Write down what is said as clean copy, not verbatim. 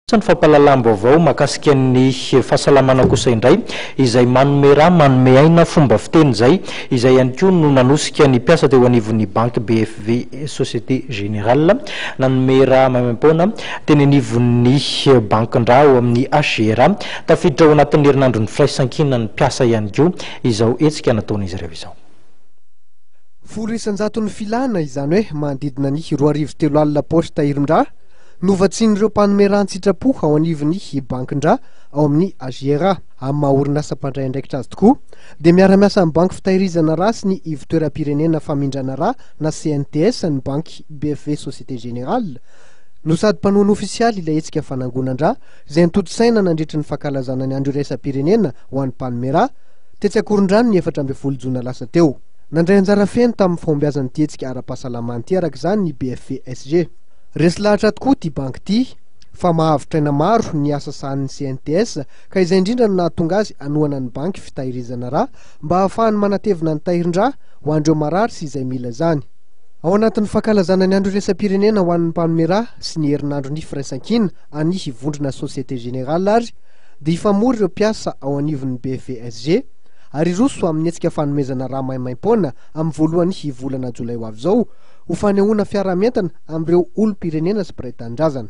Ny fampahalalam-baovao mahakasika ny fahasalamana kosa indray, izay manome ra, manome aina, fomba fiteny izay, izay ihany koa no nanosika ny mpiasa teo anivon'ny banky BFV Société Générale nanome ra maimaimpoana teny anivon'ny bankin-dra ao amin'ny HGRA. Tafiditra ao anatin'ny herinandron'ny firaisankinan'ny mpiasa ihany koa izao hetsika nataon'izy ireo izao. 10% filana, izany hoe manodidina ny 3000 paosy tahirin-dra, Novatsian'ireo mpanome rà an-tsitrapo ao anivon'ny bankin-drà ao amin'ny HJRA. Amin'ny maha orinasa mpandray andraikitra azy tokoa, dia miara-miasa amin'ny banky fitahirizana rà sy ny ivontoeram-pirenena famindrana rà na CNTS ny banky BFV Société Générale no sady mpanohana ofisialy ilay hetsika fanangonan-drà izay notontosaina nandritry ny fankalazana ny andro iraisam-pirenena ho an'ny mpanome rà tetsy Ankorondrano ny 14 jona lasa teo. Nandray anjara feno tamin'ny fahombiazan'ity hetsika ara-pahasalamana ity araka izany ny BFVSG. Resy lahatra tokoa ity banky ity fa mahavotra aina maro ny asa sahanin'ny CNTS ka izay indrindra no nahatonga azy hanohana ny banky fitahirizana rà mba hahafahany manatevina ny tahirin-drà ho an'ireo marary sy izay mila izany. Ao anatin'ny fankalazana ny andro iraisam-pirenena ho an'ny mpanome rà sy ny herinandron'ny firaisankina any vondrona Société Générale ary dia hifamory ireo mpiasa ao anivon'ny BFVSG ary hiroso amin'ny hetsika fanomezana rà maimaimpoana amin'ny voalohan'ny volana jolay ho avy izao ho fanehoana fiaraha-mientana amin'ireo olom-pirenena sy mpiray tanindrazana.